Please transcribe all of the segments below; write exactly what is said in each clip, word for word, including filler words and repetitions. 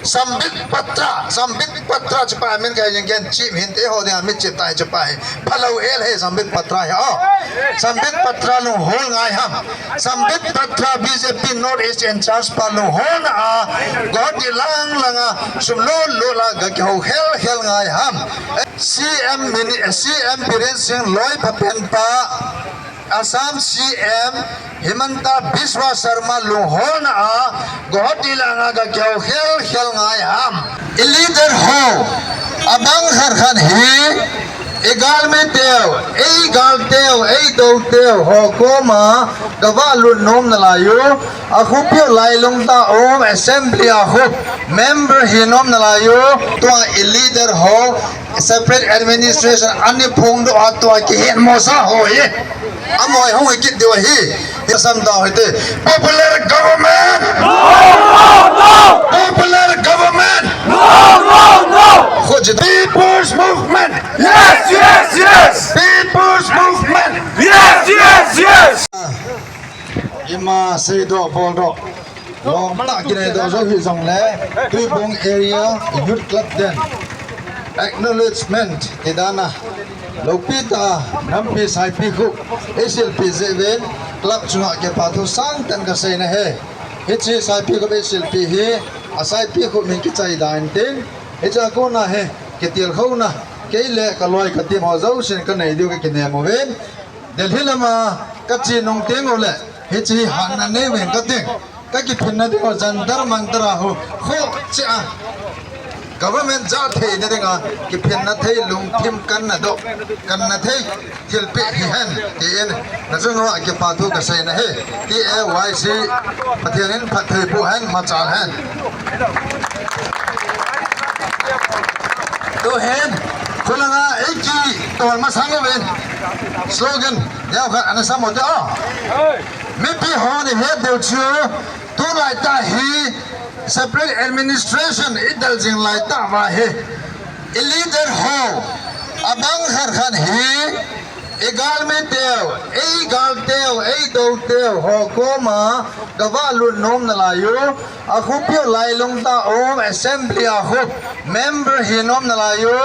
Sambit Patra, Sambit Patra chu pa min ka jing ken chim hin te ho dia mi chim tai chu pa hi. Phalou el he Sambit Patra hi. Oh. Sambit Patra lunghol ngai ham. Sambit Patra B J P North East in charge pa lunghol na a. Guwahati lang lang a sum lo lo la ga ki ho hel hel ngai ham. C M mini, C M Biren Singh loi pa pen pa. Assam C M Himanta Biswa Sarma lunghol na a Guwahati lang a ga ki ho hel hel ngai ham. I leader ho abang khat khat hi i galmi teu, ei gal teu, ei do teu ho koma gava lut nom na lai u, a khu piu lai lung ta um assembly a khu member hi nom na lai u, tua i leader ho separate administration ani phong do a tua ki het mo sa ho hi. Amoi hung kit diu hi. Hi sam dau hi te. Popular government. No, no, no. Popular government. No, no, no. People's movement. Yes, yes, yes. People's movement. Yes, yes, yes. Ima sei do bol do. Lom ta kinei do jo hi jong le, Tuibong Area Youth Club den acknowledgement ti dan a, lopi ta nampi saipi khu, A C L P je ven, club chunga kipa thu sang tan ka sei na he. Hichi saipi khu A C L P hi, a saipi khu min kichai dan tin, hicha ko na he, kitil kho na, kei le ka loi ka team ho jo sin ka nei diu ka kinem u ven. Delhi lama ka chi nung teng u le, hichi han na nei ven ka ting. Ka kiphinna ding ho Jantar Mantar a ho, ho chi a. Government ja thei na ding a, kiphinna thei lungthim kan na do, kan na thei, thilpi hi hen, ti in, na chung wa kipa thu ka sei na he, ti e Y C, Pathian in phat thei pu hen, machal hen. Tu hen, khulanga ei ki tol masang ven. Slogan, neo khat ana sam mo te o. Mipi ho ni het deu chu, tu lai ta hi separate administration i dal jing lai ta va hi. I leader ho, abang khat khat hi, i galmi teu, ei gal teu, ei do teu ho koma gava lut nom na lai u, a khu piu lai lung ta um assembly a khu member hi nom na lai u,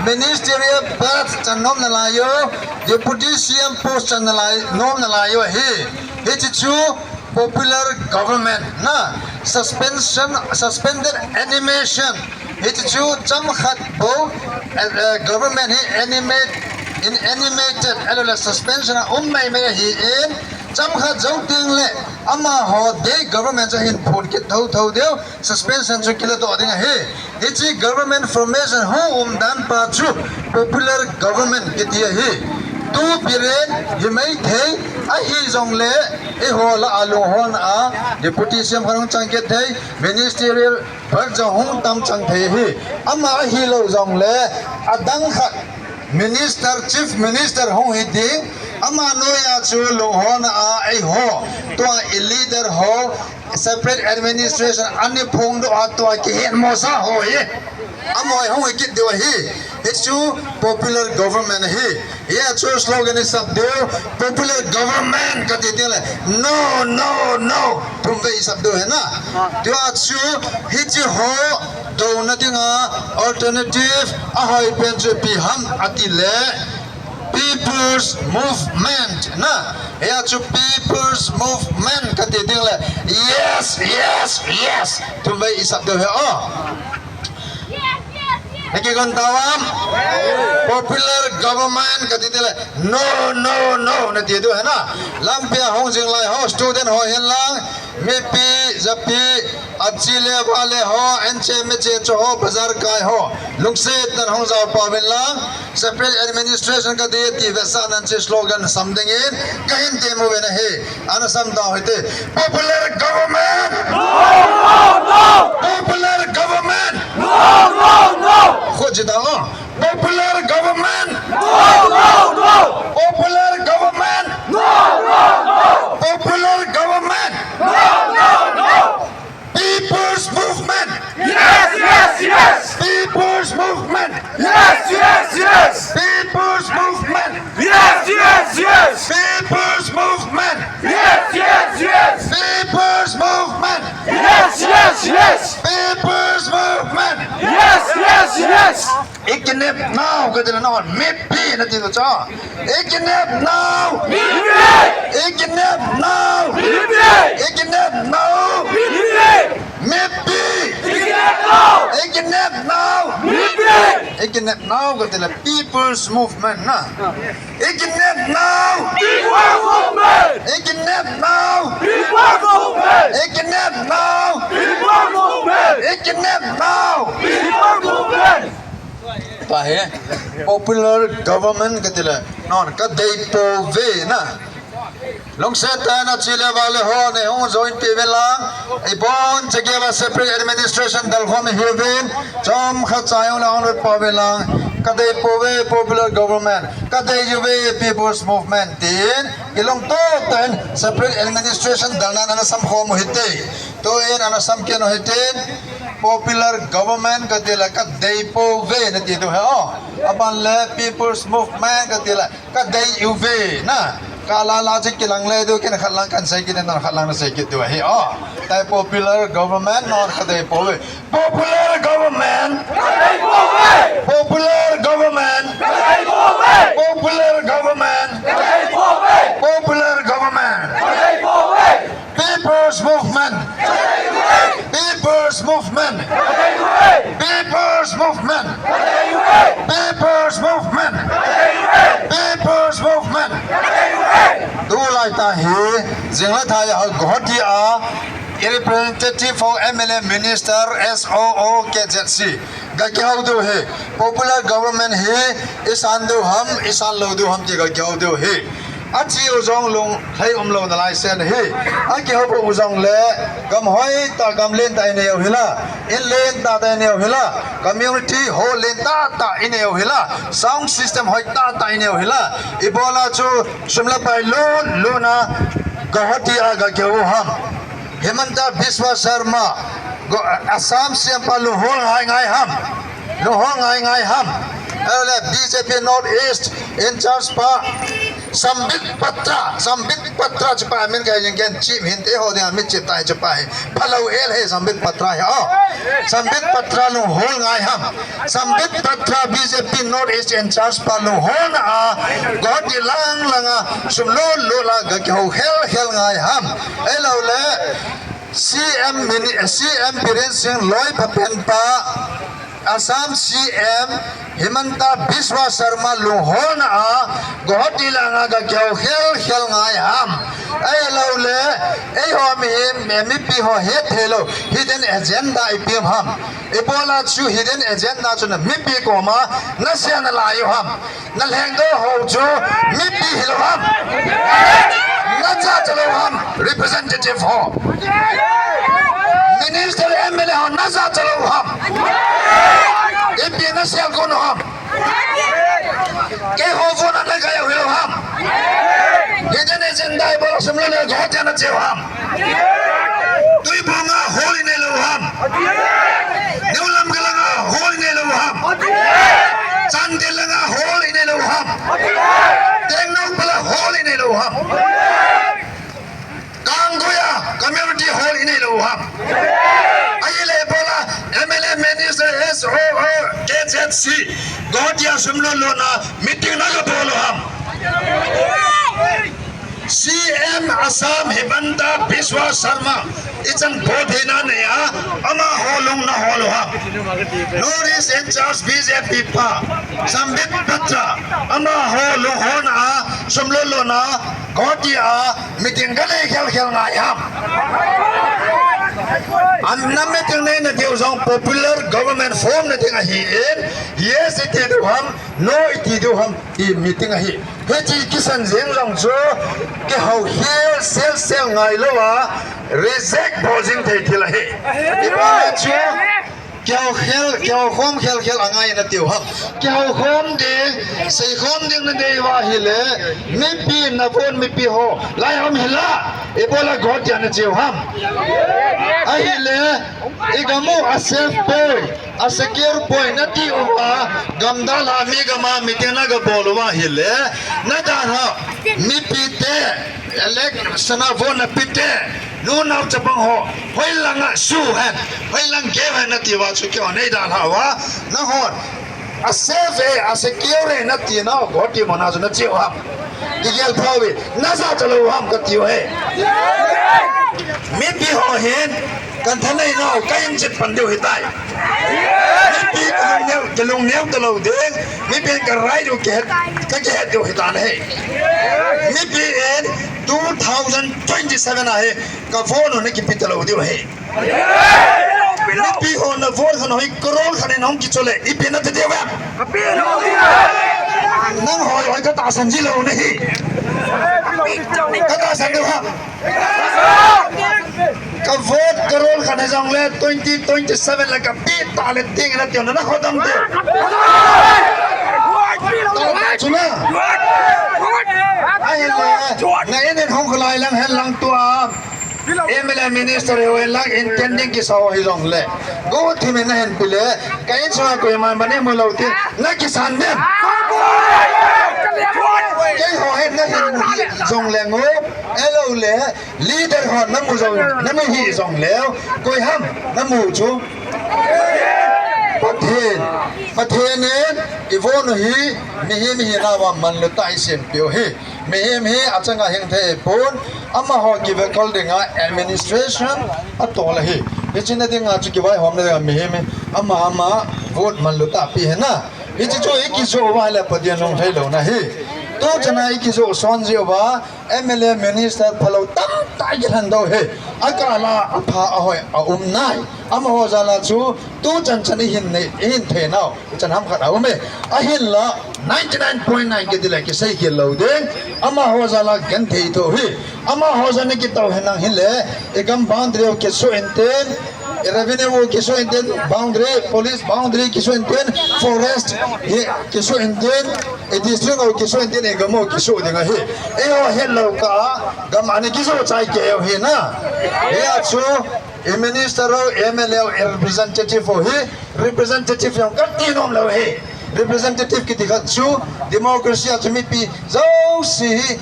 ministerial post chan nom na lai u, deputy C M post chan na lai, nom na lai u hi. Hichi chu popular government na, suspension, suspended animation. Hichi chu cham khat bou, eh, eh, government hi animate, inanimated, ahilou le suspension a um mai mai hi in, cham khat jou teng le, amaho dei government chu hin phun kit tho tho deu, suspension chu kila doh ding ahi. Hichi government formation hung um dan pa chu popular government kiti ahi. Tu Biren hi mai thei, ahi jong le, eiho la a lunghol na a, deputy C M khat hung chang kit thei, ministerial post jong hung tam chang thei hi. Ama ahi lou jong le, adang khat minister, chief minister hung hi ding, ama noiya chu lunghol na a, eiho, tua i leader ho, separate administration ani phong do a tua ki het mo sa ho hi. Amoi hung kit diu hi. Hichu popular government hi. Hia chu slogan i sap diu, popular government ka ti teng le, no, no, no. Thum vei i sap diu hi na. Tua chu hichi ho do na ding a alternative a hoi pen chu ipi ham ati le. People's Movement na. Hia chu People's Movement ka ti teng le. Yes, yes, yes. Thum vei i sap diu hi o. Hiki kon tawam. Popular government ka ti teng le. No, no, no. Na ti diu hi na. Lampi a hung jing lai ho student ho hin lang. Mipi, japi, achi le va le ho, anche miche cho ho, bazar kai ho. Lungset nan hung jao pau vin lang, separate administration ka ti ti vetsahnan chi slogan sam dingin, ka hin ti mu ve na hi, ana sam dau hi ti. Popular government! No, no, no! Popular government! No, no, no! Khu chi ta o. Popular government! No, no, no! Popular government! No, no, no! Popular government! No, no, no! People's movement! Yes, yes, yes! People's movement! Yes, yes, yes! People's movement! Yes, yes, yes! People's movement! Yes, yes, yes! People's movement! Yes, yes, yes! People's Yes! I kidnap nau kati le nahon mipi nati diu chu. I kidnap nau! Mipi! I kidnap nau! Mipi! I kidnap nau! Mipi! Mipi! I kidnap nau! I kidnap nau! Mipi! I kidnap nau kati le People's Movement na. I kidnap nau! People's Movement! I kidnap nau! People's Movement! I kidnap nau! People's Movement! I kidnap nau! People's Movement! Tahi, popular government kati le, nahon kadei pouve na. Lungset tah in achi le vale ho, nei hung join peh uvin lang. Ibon chakei uva separate administration dalkhom ihiuvin. Chomkhat cha jong le hung lut peh uvin lang. Kadei pouve popular government. Kadei uve People's Movement tin. Kilungtoh tah in separate administration dalnan ana samkhom u hite. Tuin ana samkhen u hite. Popular government kati le kadei pouve nati diu ahi o. Aban le People's Movement kati le kadei uve na. Kalala chu kilang le diu, ken khat lang kahin sei kit in, nang khat lang nasei kit diu ahi o. Tahi popular government nahon kadei pouve. Popular government. Kadei pouve. Popular government. Kadei pouve. Popular government. Kadei pouve. Popular government. Kadei pouve. People's Movement. People's Movement. People's Movement. People's Movement. People's Movement. Tulai tahi, jing le thai a Guwahati a, i representative ho M L A minister S O O K Z C. Ga kihou diu ahi, popular government hi, isan diu ham, isan lou diu ham ti ga kihou diu ahi. Achi u jong lunglhai umlou nalai sen ahi. Akihou u jong le, gam hoitah, gam lentah inei u hila, in lentah tah inei u hila, community hall lentah tah inei u hila, sound system hoitah tah inei u hila, ibola chu sum le pai lut lut na Guwahati a ga kihou u ham. Himanta Biswa Sarma, Go-, Assam C M pa lunghol ngai ngai ham. Lunghol ngai ngai ham. Ahile B J P North East in charge pa Sambit Patra, Sambit Patra chu pa min ka jing ken chim hin te ho ding a mi chim tai chu pa hi. Phalou el he Sambit Patra hi. Oh. Sambit Patra lunghol ngai ham. Sambit Patra B J P North East in charge pa lunghol na a, Guwahati lang lang a, sum lut lut la ga kihou khel khel ngai ham. Ahilou le, C M mini-, C M Biren Singh loi phapen pa, Assam C M Himanta Biswa Sarma lunghol na a, Guwahati lang a ga kihou khel khel ngai ham. Ahilou le, eiho mi, mipi ho het thei lou, hidden agenda ipi ham. Ibola chu hidden agenda chu na mipi koma na seiya nalai u ham. Na lhengdoh ho chu mipi hilou ham. Na jachat lou ham. Representative ho. Minister M L A ho na jachat lou ham. Ipi na seiya kon u ham. Keiho vote na na gaiya hilou ham. Hidden agenda ibola sum le le Guwahati a na che u ham. Tuibong a hall inei lou ham. New Lamka lang a hall inei lou ham. Chandel lang a hall inei lou ham. Tengnoupal a hall inei lou ham. Kanggui a community hall inei lou ham. Ahile ibola M L A minister S O O K Z C Guwahati a sum lut lut na meeting na ga bol u ham. C M Assam Himanta Biswa Sarma, ichan bol theina nei a, amaho lung na hol u ham. North East in charge B J P pa, Sambit Patra, amaho lunghol na a, sum lut lut na, Guwahati a, meeting ga nei khel khel ngai ham. An na meeting nei na diu jong popular government form na ding ahi in, yes iti diu ham, no iti diu ham, ti meeting ahi. Hiche kisan jeng jong chu kihou khel sel sel ngai lou a reject bol jing thei thil ahi. Ibola chu kihou khel, kihou khom khel khel angai na tiu ham. Kihou khom ding, sei khom ding na nei uva ahile, mipi na vote mipi ho, lai ham hila, ibola Guwahati a na che u ham. Ahile, i gam u a safe poi, a secure poi na ti uva, gamdal a mi gam a meeting na ga bol uva ahile, na dalha, mipi te, election a vote na pe te, Nunau chapang ho, hoilang a su hen, hoilang geu hen nati uva chu keiho nei dalha uva, nahon a safe e, a secure e nati nau, Guwahati muna chu nache u ham? Igel pha uve, najah cha lou u ham kati uve. Mipi ho hin, kan thanei nau, ka inchit pan diu hitai. Mipi kalung neo, kalung neo talou ding, mipi ka rai diu kihet, ka kihet diu hitan ahi. Mipi in two thousand twenty-seven ahi, ka vote na kipe talou diu ahi. Mipi ho na vote khat hi crore khat in hung kichoi le, ipi nati diu ham? Nangho jong ka tahsan ji lou nahi. Ka tahsan diu ham? Ka vote crore khat hi jong le twenty twenty-seven le ka pe ta le ding nati u na, na khodam diu. Chuna. Ahile, na in in hung khalai lang hen lang tua. M L A minister ho in lang intending kisa ho hi jong le, go thim in nahin pe le, ka insunga koiman ban imu lou tin, na kisan dem. Keiho hin nahin mu hi jong le ngo, ahilou le, leader ho namu jong, namu hi jong le, koi ham namu chu. Pathen, Pathen in i vote u hi, mihem hina uva manlu tah a isempeh u hi. Mihem hi achanga hing thei pon, amaho kivetkol dinga administration atol ahi. Hiche na dinga chu kivaihomna dinga mihem hi ama ama vote manlu tah a pe ahi na. Hiche chu i kijoh uva ahile Pathen lungthei louna ahi. Tuchan a i kijoh son jeh uva M L A minister phalou tamtah i kilhen doh u ahi. Akah la apha ahoi aum nai. Amaho jal a chu tuchan chan ihin nei, ihin thei nau. Chan ham khat aum e. Ahinla ninety nine point nine kiti le kisei khel lou ding. Amaho jal a genthei tou u ahi. Amaho jal a kitoh u ahi nang hile. I gam boundary u kisuh intin. I revenue u kisuh intin. Boundary, police boundary kisuh intin. Forest hi kisuh intin. I district u kisuh intin. I gam u kisuh ding ahi. Eiho hetlou kah a gam ana kijoh chai kei u ahi na. Hia chu I minister u, M L A u, i representative u hi, representative jong kati nom lou ahi. Representative kiti khat chu, democracy a chu mipi jouse hi,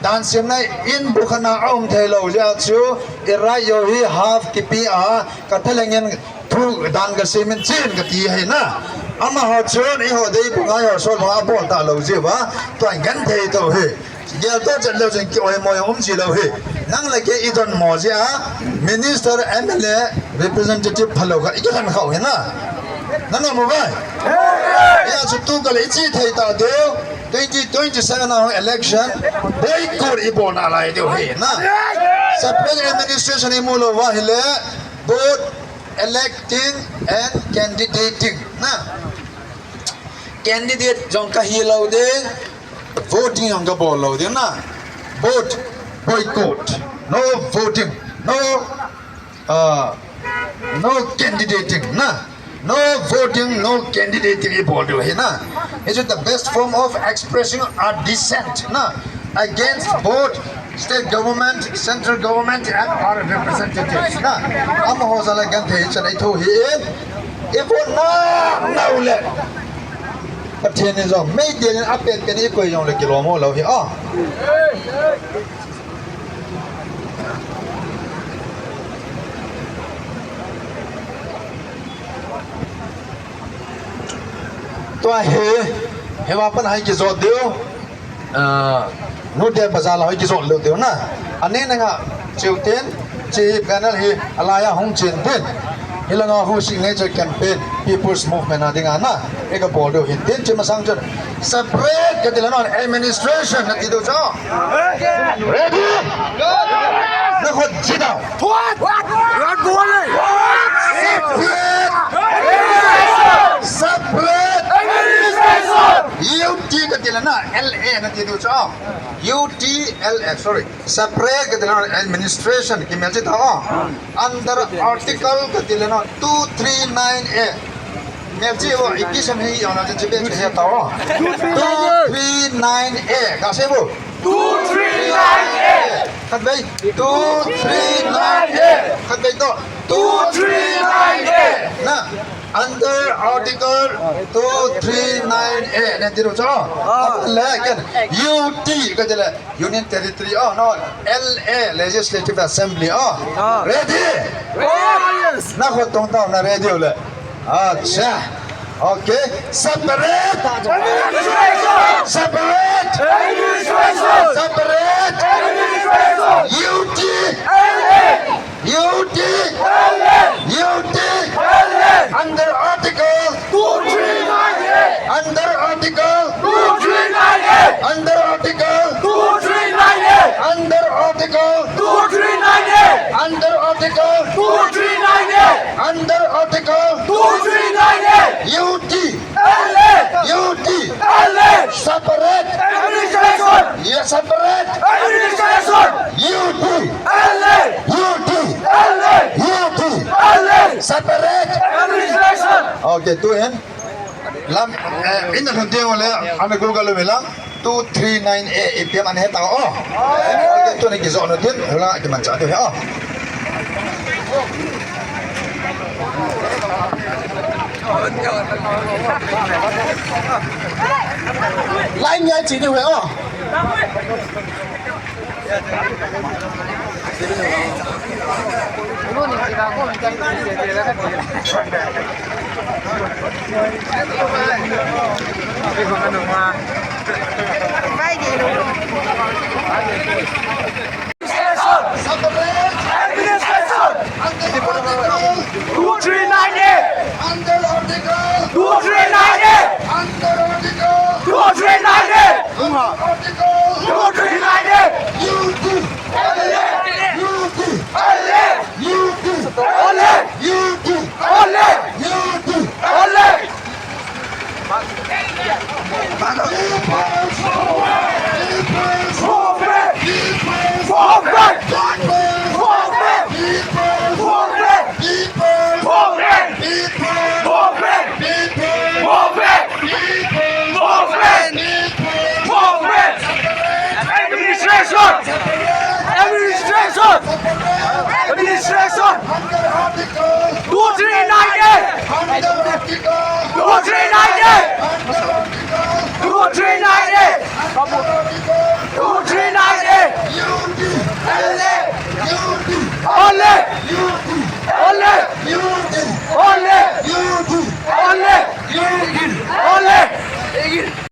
dan semna in bu khat na aum thei lou jeh a chu, i right jong hi half kipe a, ka thalheng in thu dan ka sem in chen kati ahi na. Amaho chun, eiho dei bu ngai ho sol banga abol talou jeh uva, tua genthei tou u ahi. Gel toh chet leu chun ki-oimo jong um ji lou ahi. Nang le kei i donmo jeh a, minister, M L A, representative phalou khat i kikhen khah u ahi na. Na nom uvem? Hia chu tu kah le i che thei ta diu, twenty twenty-seven a election, boycott i bol nalai diu ahi na. Separate administration i mu lou uva ahile, both electing and candidating na. Candidate jong ka hi lou ding, voting jong ka bol lou ding na. Vote, boycott. No voting. No, uh, no candidating na. No voting, no candidating i bol diu ahi na. Is it the best form of expressing our dissent na, against both state government, central government and our representatives na. Amaho jal a genthei chan i thou ahi in. I vote na, na u le. Pathen in jong, meidil in apen pen i koi jong le kilom lou ahi a. Tua hi, hiva pan a hi kijot diu. Ah, Note Bazar la hi kijot lou diu na. Ani nanga, cheu tin, hiche panel hi, alai a hung chen tin. Hilanga hu signature campaign, People's Movement a dinga na. I ka bol diu hin tin, hiche masang chun. Separate kati le non, administration nati diu chu. Ready? Na khut jih tau. Separate. Separate. U T kati le na, L A nati diu chu. U T L A, sorry. Separate kati le na administration kimelchih tau. Under article kati le na two three nine A. Melchih vo, i kisam hi yona chu chibe chu he tau. Two three nine A. Ka sei vo. Two three nine A. Khatvei. Two three nine A. Khatvei toh. Two three nine A. Na. Under Article two three nine A, ne diru cho. Ah. Le, ken, U T, ka jele, Union Territory, oh, no, L A, Legislative Assembly, oh. Ah. Ready? Oh, yes. Na ko tong tao na ready le. Acha. Okay. Separate. Separate. Separate. U T. U T, U T, under Article two three nine A, under Article two three nine A, under Article two three nine A, under Article two three nine A, under Article two three nine A, under Article two three nine A, U T, L A, U T, L A, separate administration, yes, separate administration, U T, L A, U T, L A, U T, L A, separate administration. Okay, tu in. Lam, eh, in the continue le, ana Google le lang, two three nine A, A P M an heta o. Okay, tu ni kizo no tin, la kiman cha tu he o. Line ya chi ni he o. Separate administration. Under Article two three nine A. Under Article two three nine A. Under Article two three nine A. Under Article two three nine A. U T. U T. U T. U T. U T. People's movement! People's movement! People's movement! People's movement! People's movement! People's movement! People's movement! People's movement! People's movement! Administration! Administration! Administration! Under Article two three nine A! Under Article two three nine A! Under Article two three nine A! Under Article two three nine A! U T L A!